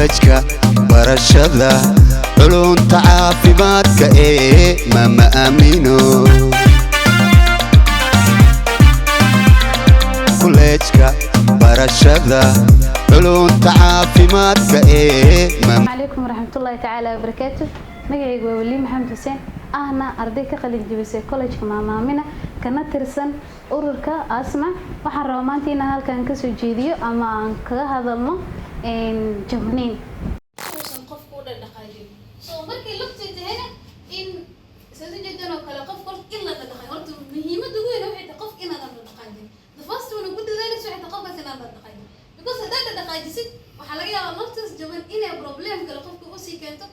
Kollejka barashada culunta caafimaadka ee Mama Aamino. Kollejka barashada culunta caafimaadka ee Mama Calaykum waraxmatullaahi tacaala wabarakaatu. Magacaygu waa Weli Maxamed Xuseen, ahna arday ka qalin jebisay kollejka Maama Aamina, kana tirsan ururka Asma. Waxaan rabaa maanta inaan halkan kasoo jeediyo ama aan kaga hadalno jabniin uusan qofku u dhaqaajin. So markay lugta tahayna in soo jeedan oo kale, qof horta in la dhaqaaqo, horta muhiimadda ugu weyn waxay tahay qof inaadan dhaqaajin. The first one ku dadaalayso waxay tahay qofkaas inaadan dhaqaajin, because haddaad dhaqaajisid, waxaa laga yaabaa lugtaas jaban inay problem kale qofka usii keento,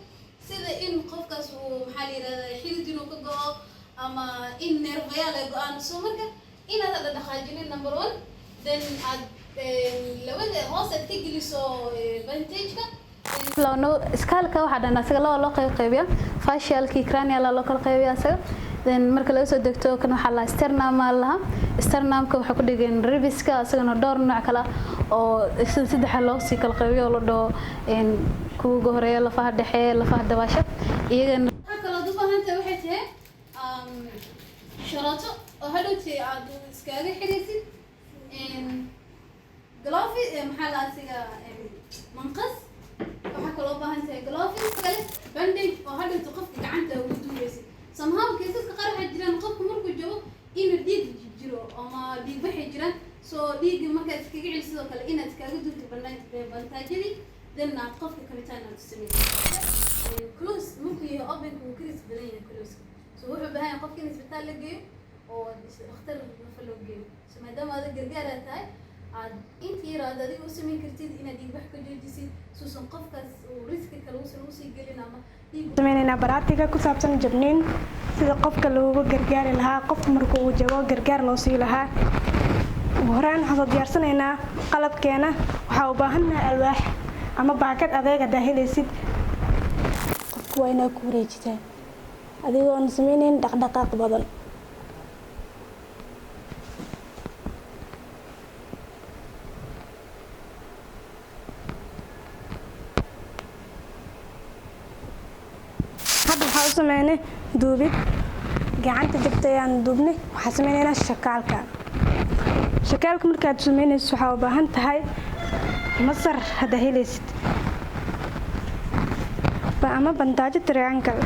sida in qofkaas uu, maxaa la yirahdaa, xidid inuu ka go'o ama in neerfayaal ay go'aan. So marka inaadan dhaqaajinin, number one. Then aad labada hoos aad ka geliso bandage-ka. Skull-ka waxaa dhan asaga laba loo qayb qaybiya, facialki, cranial loo kala qaybiya asaga. Then marka laga soo degto kan waxaa la sternum aa lahaa. Sternumka waxaa ku dhigan ribska, asagana dhowr nooc kale oo sida saddexa loo sii kala qaybiyo oo la dhaho kuwa ugu horeeya, lafaha dhexe, lafaha dabaasha iyagana. Waxaa kaloo u baahan tahay waxay tahay sharooto oo hadhowtay aad iskaga xiraysid, gloves, maxaa la asiga, manqas. Waxaa kaloo u baahan tahay gloves kale, bandage oo hadhowta qofka gacanta ugu duubeysid. Somehow cases-ka qaar waxaa jiraan qofka markuu jabo inuu dhiig jiro ama dhiig baxay jiraan. So dhiigga markaad iskaga celi, sidoo kale inaad iskaga duubto bandage-adii, then aad qofka kabitaan aad u samaysid. Close markuu yahay, openka wuu ka risk badan yahay close. So wuxuu u baahan yahay qofka in isbitaal la geeyo oo dhakhtar nafa loo geeyo. So maadaama adag gargaar aad tahay, aad intii yar aad adiga u samayn kartid inaad dhiig wax ka joojisid, suusan qofkaas uu risk-i kale uusan usii gelin ama dhiig. Sameynaynaa practical ku saabsan jabniin, sida qofka loogu gargaari lahaa, qofka marka uu jabo gargaar loo sii lahaa. Ugu horaan waxaan soo diyaarsanaynaa qalabkeena. Waxaa u baahannahay alwaax ama baakad adeeg haddaa helaysid. Qofka waa inaad ku wareejisaa adigoon sameyneyn dhaqdhaqaaq badan. Hadda waxaa u sameynay duubid, gacanta jabta ayaan duubnay. Waxaa sameynaynaa shakaalka. Shakaalka markaad sameynayso, waxaa u baahan tahay masar haddaa helaysid ama bandaajo triangle.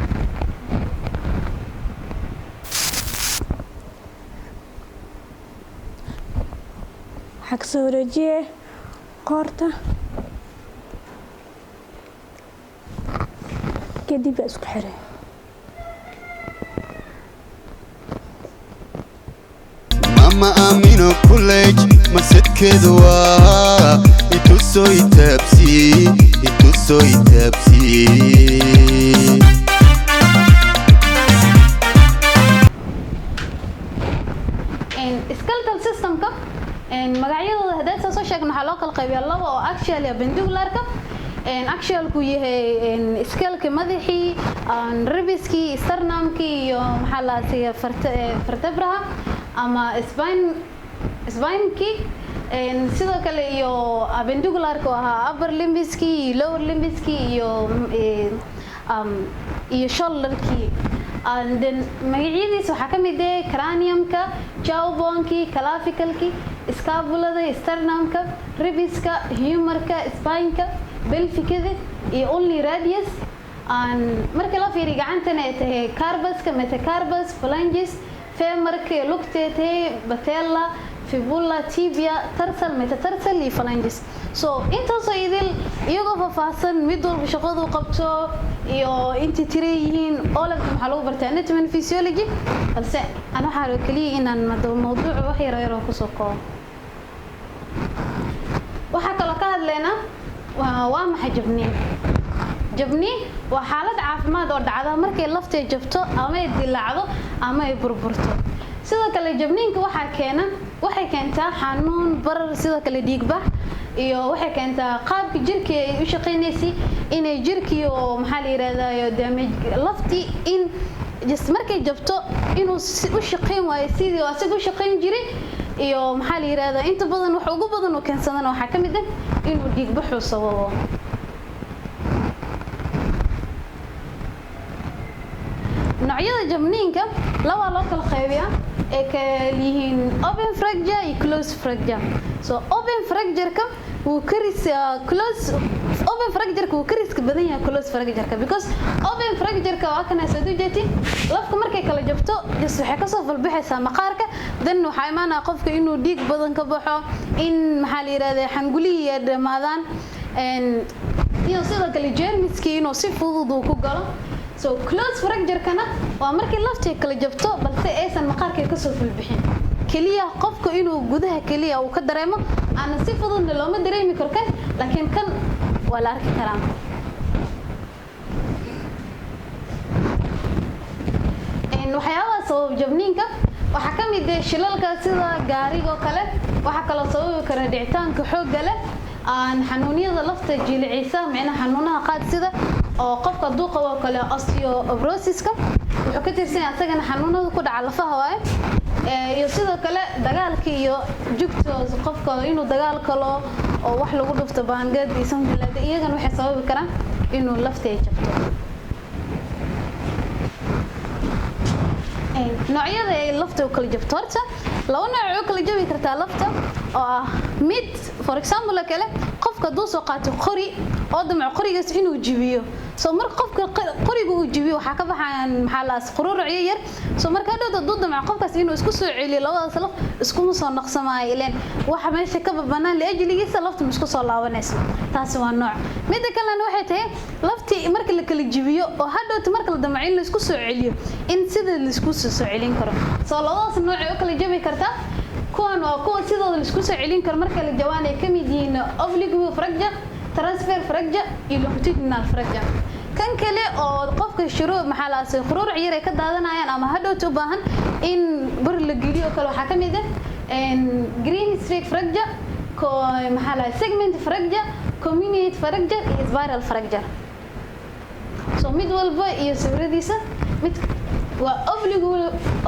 Waxaa kasoo wareejiye qoorta, kadib baa isku xiray. Mama Aamino College masadkeedu waa itusoo itaabsi, itusoo itaabsi. Skeletal systemka magacyadooda haddaad soo sheegno, waxaa loo kala qaybiyaa laba oo axial iyo appendicularka. Axialku yahay skull-ka, madaxii, ribskii, sternumkii iyo, maxaa la asiga, vertebraha ama spine, spinekii. Sidoo kale iyo appendicularka oo ahaa upper limbskii iyo lower limbskii iyo shoulderkii. And then magacyadiisa waxaa ka mid ah craniumka, jawbonekii, claviclekii, scapulada, sternumka, ribska, humerka, spineka, pelvicada iyo ulna, radius. Marka la fiiriyo gacantana ay tahay carpuska, metacarpus, phalanges, femurka, iyo lugta tahay patella, fibula, tibia, tarsal, metatarsal iyo phalanges. So intaasoo idil iyagoo faahfaahsan, mid walba shaqadu qabto iyo intay tira yihiin, olaf waxaa lagu bartaa anatomy and physiology. Balse aan waxaa raba keliya inaan mawduuca wax yar yaroo kusoo koobo. Waxaa kaloo ka hadlaynaa waa maxay jabniin. Jabniin waa xaalad caafimaad oo dhacda markay laftay jabto ama ay dilaacdo ama ay burburto. Sidoo kale jabniinka waxaa keena, waxay keentaa xanuun, barar, sidoo kale dhiigbax, iyo waxay keentaa qaabka jirkii ay u shaqaynaysay inay jirkii oo, maxaa la yiraahdaa, damage laftii, in just markay jabto inuu u shaqayn waayo sidii asaga u shaqayn jiray. Iyo, maxaa la yiraahdaa, inta badan wax ugu badan oo keensadana waxaa ka mid ah inuu dhiigbaxu sababo. Noocyada jabniinka labaa loo kala qaybiyaa, ee kala yihiin open fracture iyo close fracture. So open fracture-ka wuu ka risk close open fracture-ka wuu ka risk badan yahay close fracture-ka, because open fracture-ka waa kana soo jeedin, lafka markay kala jabto just waxay kasoo falbaxaysaa maqaarka. Dan waxaa imaanaya qofka inuu dhiig badan ka baxo, in maxaa la yiraahdaa xangulihii ay dhamaadaan, iyo sidoo kale jeermiskii inuu si fudud uu ku galo. So close fracture-kana waa markii laftii kala jabto balse aysan maqaarka kasoo fulbixin, keliya qofka inuu gudaha keliya uu ka dareemo. Aana si fududna looma dareemi karo kan, laakiin kan waa la arki karaa. Waxyaabaha sabab jabniinka waxaa ka mid ah shilalka sida gaarigoo kale. Waxaa kaloo sababi kara dhicitaanka xoogga leh, aan xanuunyada lafta jilicisa, micnaha xanuunaha qaad sida oo qofka hadduu qabo oo kale osteoporosiska, wuxuu ka tirsan yahay asagana xanuunada ku dhaca lafaha waaye. Iyo sidoo kale dagaalka iyo jugta, qofka inuu dagaal galo oo wax lagu dhufto, baangad iyo something like that, iyagana waxay sababi karaan inuu lafta ay jabto. Noocyada ay lafta u kala jabto, horta laba nooc u kala jabi kartaa lafta, oo ah mid, for example oo kale, qofka hadduu soo qaato qori oo damco qorigaas inuu jibiyo. So marka qofka qoriga uu jibiyo, waxaa ka baxayaan maxaa la qururuc yar. So marka hadhow hadduu damco qofkaas inuu isku soo celiyo labadaas laf, iskuma soo naqsamaayo, ileen waxa meesha ka banaan liajligiisa laftu ma isku soo laabanayso. Taasi waa nooc. Midda kalena waxay tahay laftii marka la kala jibiyo oo hadhowta marka la damco in la isku soo celiyo, in sida la isku soo celin karo. So labadaas nooc ay u kala jabi kartaa. Kuwan waa kuwa sidooda la isku soo celin karo marka la jawaan, ay ka mid yihiin oblique fracture, transverse fracture iyo longitudinal fracture. Kan kale oo qofka shuruu maxaa la aasay qururuc yar ay ka daadanayaan ama hadhowta u baahan in bar la geliyo oo kale, waxaa ka mid ah green streak fracture, maxaa la segment fracture, comminuted fracture iyo spiral fracture. So mid walba iyo sawiradiisa. Mid waa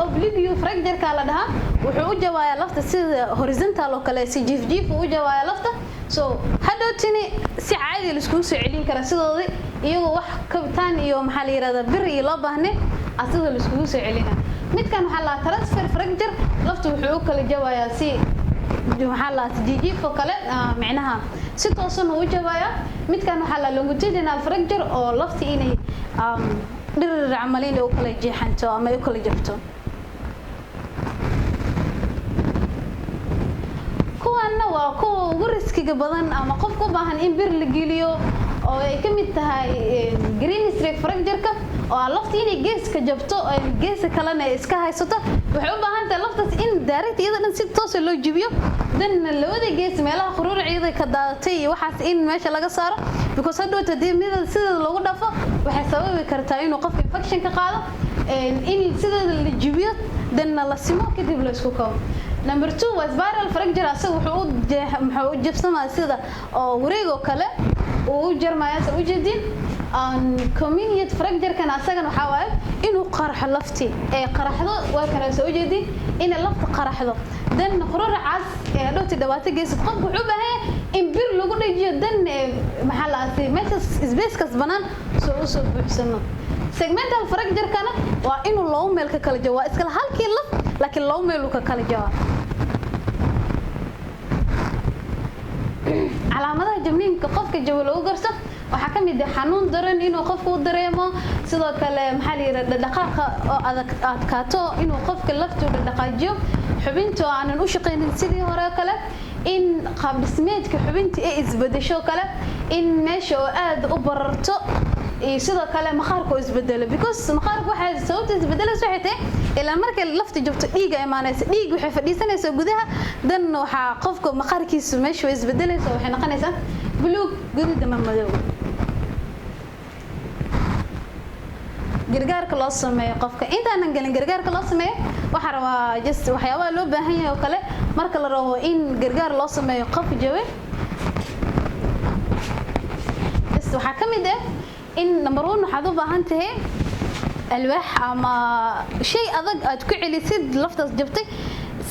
oblique fracture-ka la dhahaa, wuxuu u jawaayaa lafta sida horizontal oo kale, si jiif jiif uu u jawaayaa lafta. So hadhowtini si caadi la iskugu soo celin karaa sidoodii, iyagoo wax kabitaan iyo maxaa la yiraahdaa bir iyo loo baahnay asida la iskugu soo celina. Midkan waxaa la transverse fracture, laftu wuxuu u kala jawayaa si maxaa la jijiif oo kale, micnaha si toosan uu u jabayaa. Midkan waxaa la longitudinal fracture, oo lafti inay dhirir camal inay u kala jeexanto ama ay u kala jabto. Kuwaanna waa kuwa ugu riskiga badan ama qofka u baahan in bir la geliyo, oo ay ka mid tahay green streak fracture-ka, oo ah lafta inay geeska jabto, geeska kalena ay iska haysato. Waxay u baahan tahay laftaas in direct iyada dhan si toos ah loo jibiyo, danna labada gees meelaha qururucyada ka daadatay iyo waxaas in meesha laga saaro, because hadhowta haddii mida sideeda loogu dhafo, waxay sababi kartaa inuu qofka infection ka qaado. In sideeda la jibiyo, danna la simo, kadib la isku kabo. Number 2 waa spiral fracture. Asaga wuxuu u jabsamaa sida oo wareeg oo kale uu u jarmaya, sa u jeedin. Comminuted fracture-kan asagana waxaa waaye inuu qarxo lafti ee qaraxdo, waa kana soo jeedin inay lafta qaraxdo, dan qururucaas ee hadhowti dhibaato geysad. Qofku wuxuu u baahan yahay in bir lagu dhejiyo, dan maxaa la aasay meeshaas space-kaas banaan soo u soo buuxsano. Segmental fracture-kana waa inuu labo meel ka kala jabo, waa iskala halkii laf laakiin labo meel uu ka kala jabaa. Calaamadaha jabniinka qofka jabo lagu garto waxaa ka mid ah xanuun daran inuu qofku u dareemo, sidoo kale maxaa la yidhaha dhaqdhaqaaqa oo adag adkaato, inuu qofka laftu dhaqdhaqaajiyo, xubinta oo aanan u shaqaynin sidii hore oo kale, in qaab dhismeedka xubinta ay isbedesho kale, in meesha oo aad u bararto, iyo sidoo kale maqaarka oo isbedelo, because maqaarka waxay sababta isbedelaysa waxay tahay ilaa markay lafta jabto dhiiga imaanaysa, dhiig waxay fadhiisanaysaa gudaha, dan waxaa qofka maqaarkiisu meesha way isbedelaysa, waxay noqonaysaa buluug, guduud ama madow. Gargaarka loo sameeyo qofka, intaanan gelin gargaarka loo sameeyo, waxaa rabaa just waxyaabaha loo baahan yahay oo kale marka la rabo in gargaar loo sameeyo qof jabe. Just waxaa ka mid ah in number 1 waxaad u baahan tahay alwaax ama shay adag aad ku celisid laftaas jabtay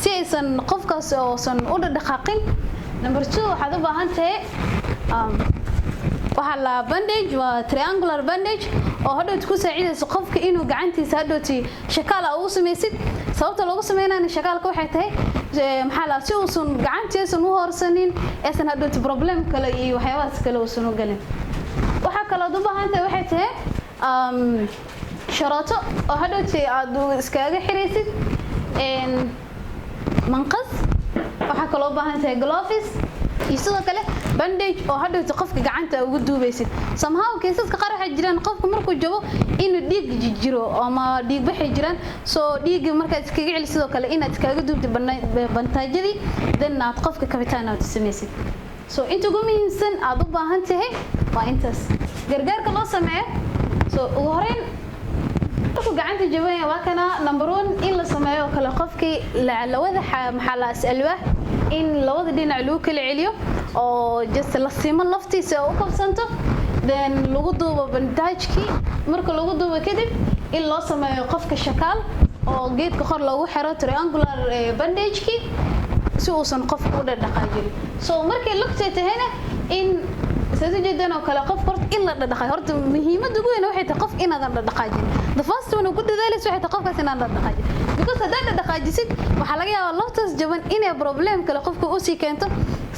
si aysan qofkaas oosan u dhaqaaqin. Number 2 waxaad u baahan tahay waxaa la bandage, waa triangular bandage oo hadhowti ku saacidayso qofka inuu gacantiisa hadhowti shakaal aa ugu samaysid. Sababta loogu sameynayna shakaalka waxay tahay, maxaa la, si uusan gacantiisan u hoorsanin, aysan hadhowti problem kale iyo waxyaabahaas kale uusan u galin. Waxaa kalood u baahan tahay waxay tahay sharooto oo hadhowti aad iskaga xiraysid, manqas. Waxaa kaloo u baahan tahay gloves iyo sidoo kale bandage oo hadhowti qofka gacanta ugu duubaysid. Somehow caseska qaar waxay jiraan qofka markuu jabo inuu dhiig jiro ama dhiig baxay jiraan, so dhiigga markaad iskaga celi, sidoo kale inaad iskaga duubtid bandaajadii, then aad qofka kabitaan aad u samaysid. So inta ugu muhiimsan aad u baahan tahay waa intaas gargaarka loo sameeyo. So ugu horeyn markuu gacanta jabanya, waa kana number one in la sameeyo oo kale qofkii labada maxaa la alwaax in labada dhinac lagu kala celiyo oo just la simo laftiisa oo u kabsanto, then lagu duubo bandagekii. Marka lagu duubo kadib, in loo sameeyo qofka shakaal oo geedka kor loogu xiro triangular bandagekii si uusan qofka u dhaqaajin. So markay lugtay tahayna, in saad ujeedaan oo kale qof horta in la dhaqaaqay, horta muhiimadda ugu weyn waxay tahay qof inaadan dhaqaajin. The first one ku dadaalaysa waxay tahay qofkaas inaadan dhaqaajin, because haddaad dhaqaajisid waxaa laga yaabaa laftaas jaban inay problem kale qofka usii keento,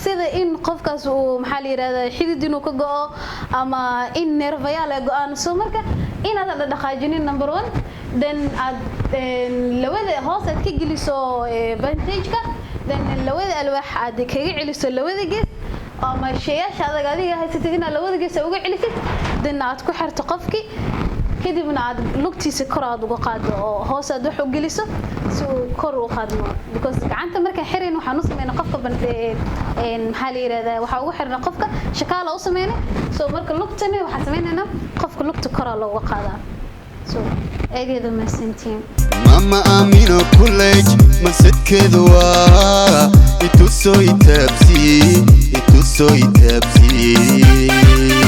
sida in qofkaas uu, maxaa la yidhahdaa, xidid inuu ka go'o ama in neerfayaal ay go'aan. So marka inaadan dhaqaajinin number one, then aad labada hoos aad ka geliso bandageka, then labada alwaax aad kaga celiso labada gees ama sheeyaasha adag adiga haysatid inaad labada gees uga celisid, then aad ku xirto qofkii, kadibna aad lugtiisa kor aad uga qaado oo hoos aad wax u geliso si uu kor u qaadmo, because gacanta markaan xirayn waxaan u sameynay qofka maxaa la yidhahdaa, waxaa ugu xirnay qofka shakaala u sameynay. So marka lugtani waxaan sameynaynaa qofka lugta koraa looga qaadaa. So eegeeda mahadsantiin. Mama Amino College masadkeedu waa itusoo itaabsii, itusoo.